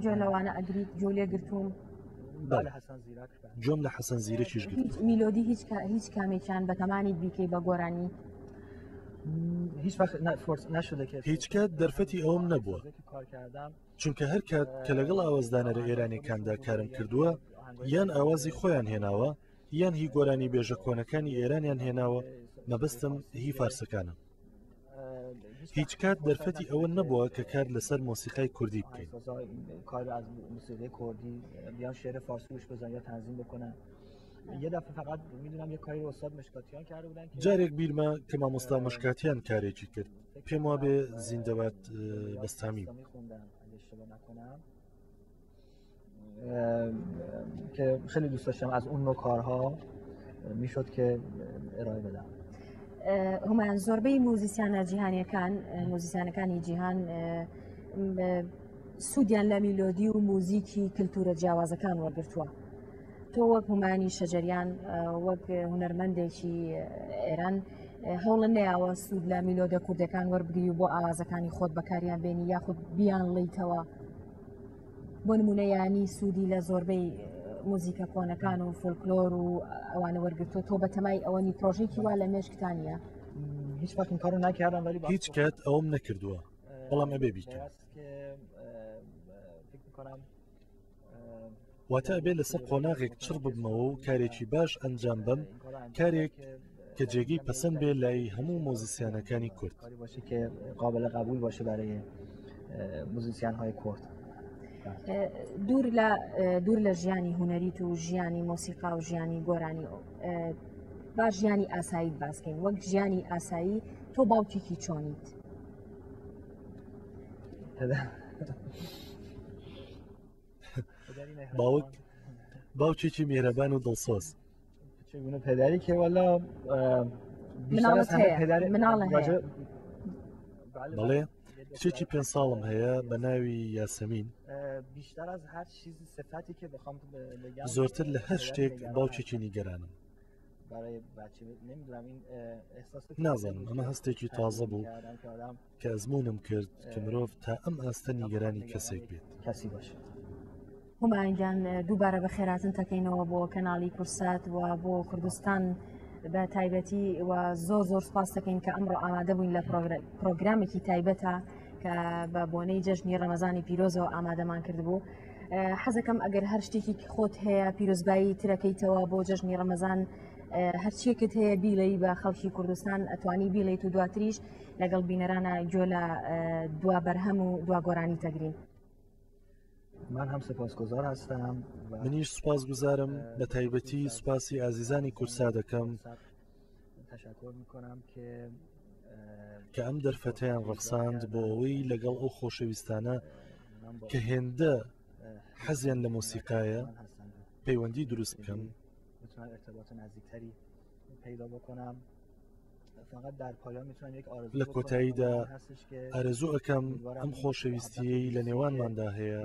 گوێ لەوانە ئەگریت گوێ لێ گرتوون گوێم لە حەسەن زیرەکیش گرت هیچ میلۆدی هیچ هیچ کامێکیان بە تەمانیت بیکەی بە گۆرانی هیچ وقت نشده که هیچ کات دەرفەتی ئەوم نەبووە چونکە هەر کات کە لەگەڵ ئاوازدانەرە ئێرانیەکاندا کارم کردووە یان ئاوازی خۆیان هێناوە یان هی گۆرانی بێژە کۆنەکانی ئێرانیان هێناوە مەبەستم هی فارسەکانە هیچ کات دەرفەتی ئەوە نەبووە کە کار لەسەر مۆسیقای کوردی بکەین. جارێک بیرمە کە مامۆستا مشکاتیان کارێکی کرد پێم وابێ زیندەبات بەستامی که خیلی دوست داشتم از اون نوع کارها میشد که ارائه بدم هومان زۆربەی موزیسیانە جیهانیەکان موزیسیانەکانی جیهان سوودیان لە میلۆدی و موزیکی کللتورە جیاوازەکان وەرگتووە تۆ وەک هومانی شەجەریان وەک هونەرمەندێکی ئێران هەوڵە نەیاوە سوود لە میلۆدە کوردەکان وەربگری و بۆ ئاوازەکانی خۆت بەکاریان بێنی یاخود بیان ڵیتەوە بۆ نمونە یانی سوودی لە زۆربەی موزیکە کۆنەکان و فۆلکلۆر و ئەوانە وەرگتووە تۆ بەتەمای ئەوەنی پرۆژێکی وا لە مێشکتان نییە هیچ وقت این کارو نکردم ولی هیچ کات ئەوم نەکردووە بەڵام ئەبێ بیکەم واتە ئەبێ لەسەر قۆناغێک چڕ ببمەوە و کارێکی باش ئەنجام بەم کارێک کە جێگەی پەسەند بێ لای هەموو مۆزیسیانەکانی کورد. قابل قبول باشه برای موزیسین های کورد. دوور لە دوور لە ژیانی هونەریت و ژیانی مۆسیقا و ژیانی گۆرانی با ژیانی ئاساییت باسکەین وەک ژیانی ئاسایی تۆ باوکێکی چۆنیت؟ باوک باوکێکی میهرەبان و دڵسۆز چگونه پدری که والا مناڵت هەیە مناڵە هەیە بەڵێ کچێکی پێ ساڵم هەیە بە ناوی یاسەمین زۆرتر لە هەر شتێک باوکێکی نیگەرانم نازانم ئەمە هەستێکی تازە بوو کە ئەزموونم کرد کە مرۆڤ تا ئەم ئاستە نیگەرانی کەسێک بێت. کەسی باشێت. هومایون گیان دووبارە بەخێراتن تەکەینەوە بۆ کەناڵی کورسات و بۆ کوردستان بە تایبەتی و زۆر زۆر سپاس دەکەین کە ئەمڕۆ ئامادە بووین لە پرۆگرامێکی تایبەتە کە بە بۆنەی جەژنی ڕەمەزانی پیرۆزەوە ئامادەمان کردبوو. حەزەکەم ئەگەر هەر شتێکی خۆت هەیە پیرۆزبایی ترەکەیتەوە بۆ جەژنی ڕەمەزان هەرچیەکت هەیە بیڵێی بە خەڵکی کوردستان ئەتوانی بیڵێیت و دواتریش لەگەڵ بینەرانە گوێ لە دوا بەرهەم و دوا گۆرانی تەگرین. من هم سپاسگزار هستم منیش سوپاسگوزارم بە تایبەتی سوپاسی ئازیزانی کورسا دەکەم کە ئەم دەرفەتەیان ڕەخساند بۆ ئەوەی لەگەڵ ئەو خۆشەویستانە کە هێندە حەزیان لە مۆسیقایە پەیوەندی دروست بکەم. لە کۆتاییدا ئارەزوو ئەکەم ئەم خۆشەویستیەی لە نێوانماندا هەیە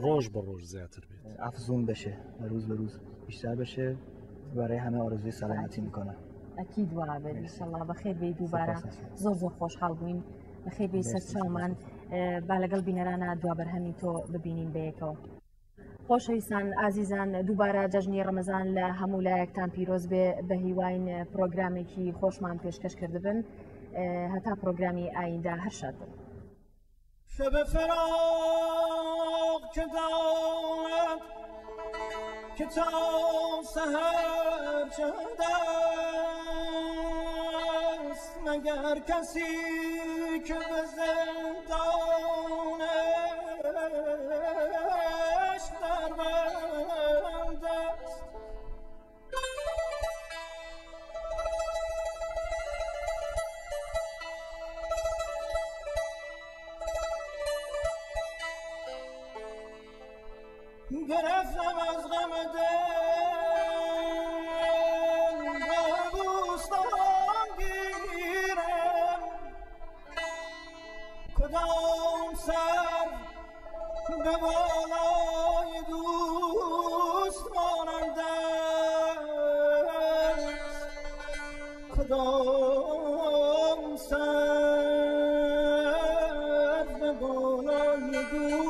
ڕۆژ بە ڕۆژ زیاتر بێت. افزون بشه و روز به روز بیشتر بشه برای همه آرزوی سلامتی میکنم. ئەکید وابێت ئینشەڵا بەخێر بێی دووبارە زۆر زۆر خۆشحاڵ بووین بەخێر بێی سەرچاومان با لەگەڵ بینەرانە دوا بەرهەمی تۆ ببینین بەیەکەوە. خۆشەویستان ئازیزان دووبارە جەژنی ڕەمەزان لە هەموو لایەکتان پیرۆز بێ بە هیواین پرۆگرامێکی خۆشمان پێشکەش کردبن هەتا پرۆگرامی ئایندە هەر شاد بن. شب فراق که دارد که تا سحر چند است مگر کسی که به زندان عشق در بند است. گرفتم از غم دل بوستان گیرم، کدام سر به بالای دوست مانند است، کدام سر به بالای دوست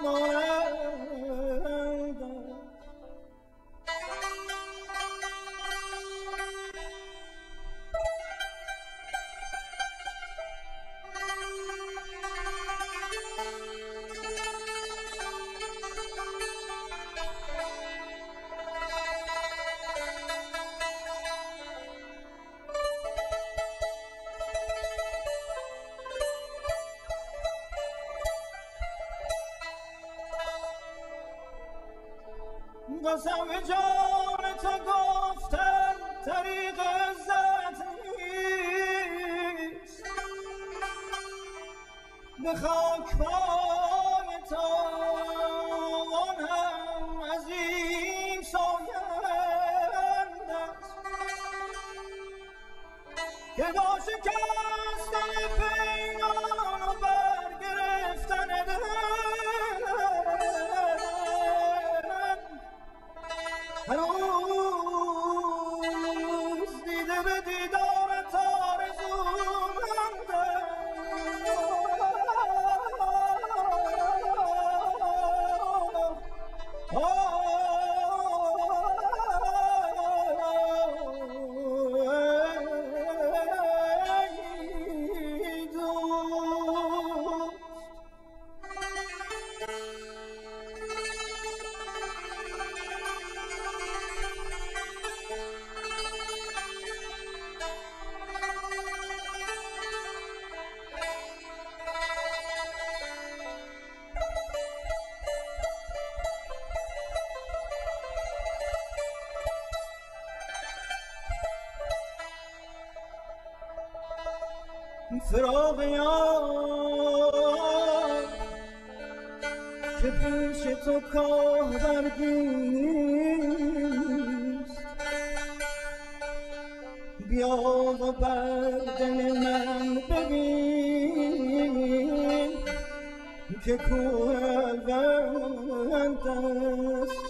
مانند است. قسم جان تو گفتن طریق عزت نیست، به خاک پای تو آن هم عظیم سوگند است که با شکستن پیمان و برگرفتن دل هنوز دیده به دیدارت آرزومنده. ای دوست. فراق یار که پیش تو کاه برگی نیست، بیا و بر دل من ببین که کوه الوند است،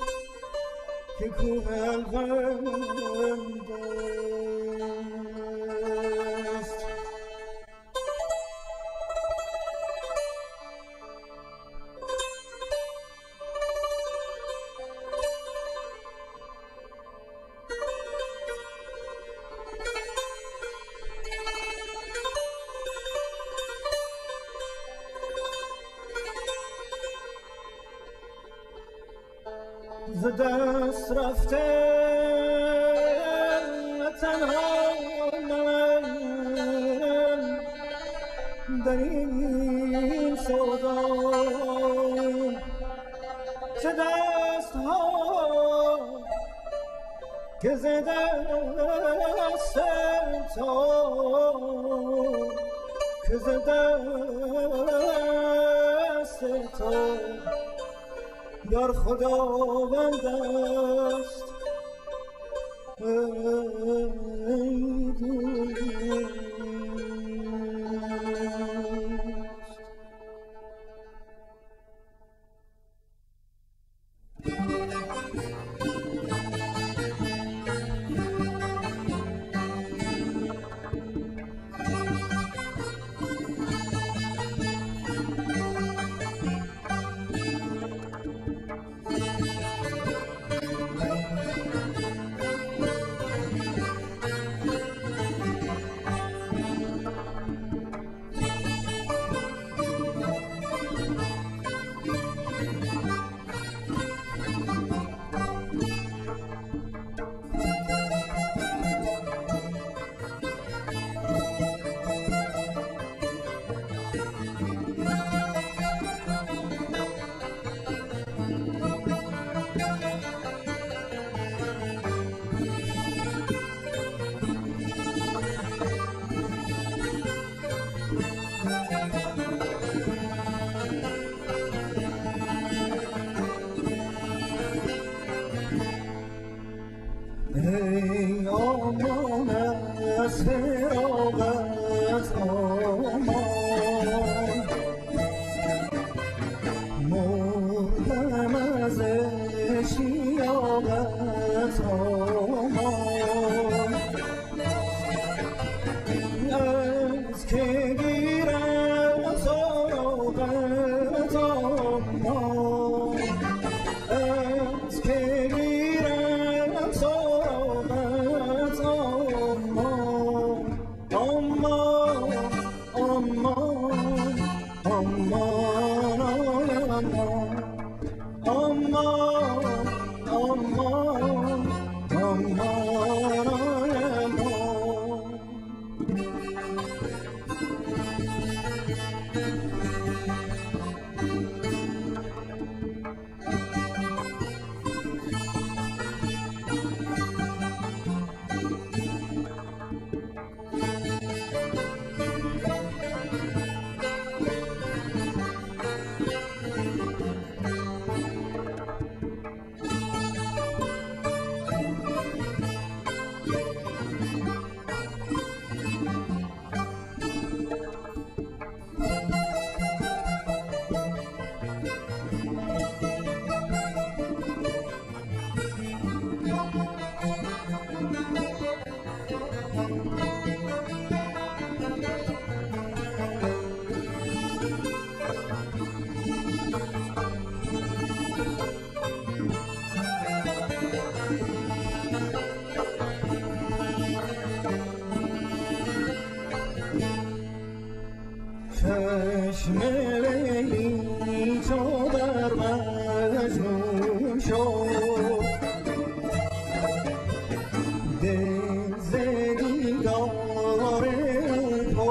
که کوه الوند است. ز دست رفته تنها منم در این سودا، چه دست ها که ز دست تو، که ز دست تو در خداوند است. ای دوست. گیرم سراغت امان، از که گیرم سراغت امان، امان امان امان امان امان امان امان. چشم لیلی چو بر مجنون شد، دل ز دیدار او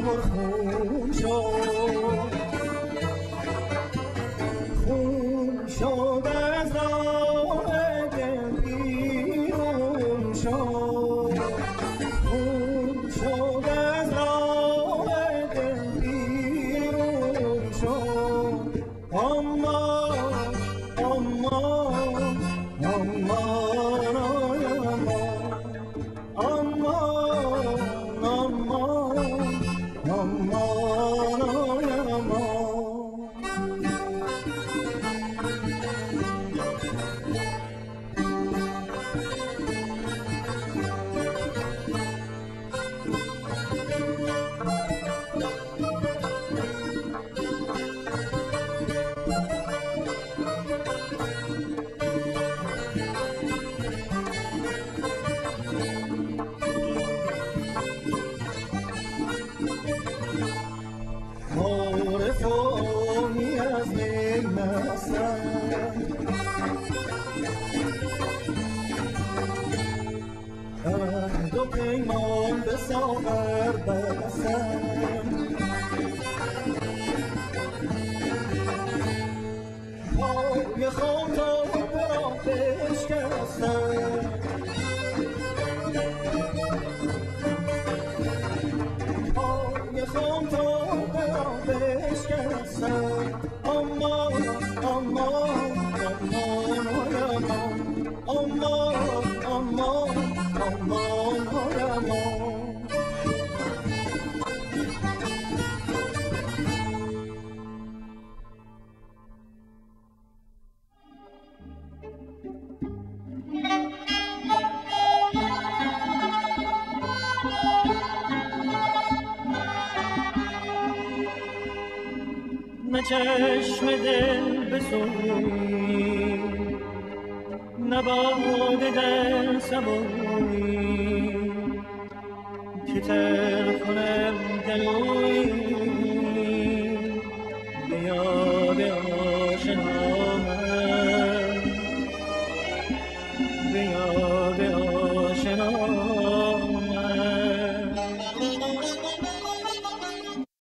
پرخون شد، خون شد از راه دل بیرون شد، خون شد از راه دل بیرون شد. امان امان امان امان امان امان امان. عارفانی از می مستند، عهد و پیمان به ساغر بستند، پای خاطر را بشکستند، پای خاطر را بشکستند. امان امان امان امان امان امان امان. نه چشم دل بسویی، نه باد در سبویی، که تر کنم گلویی.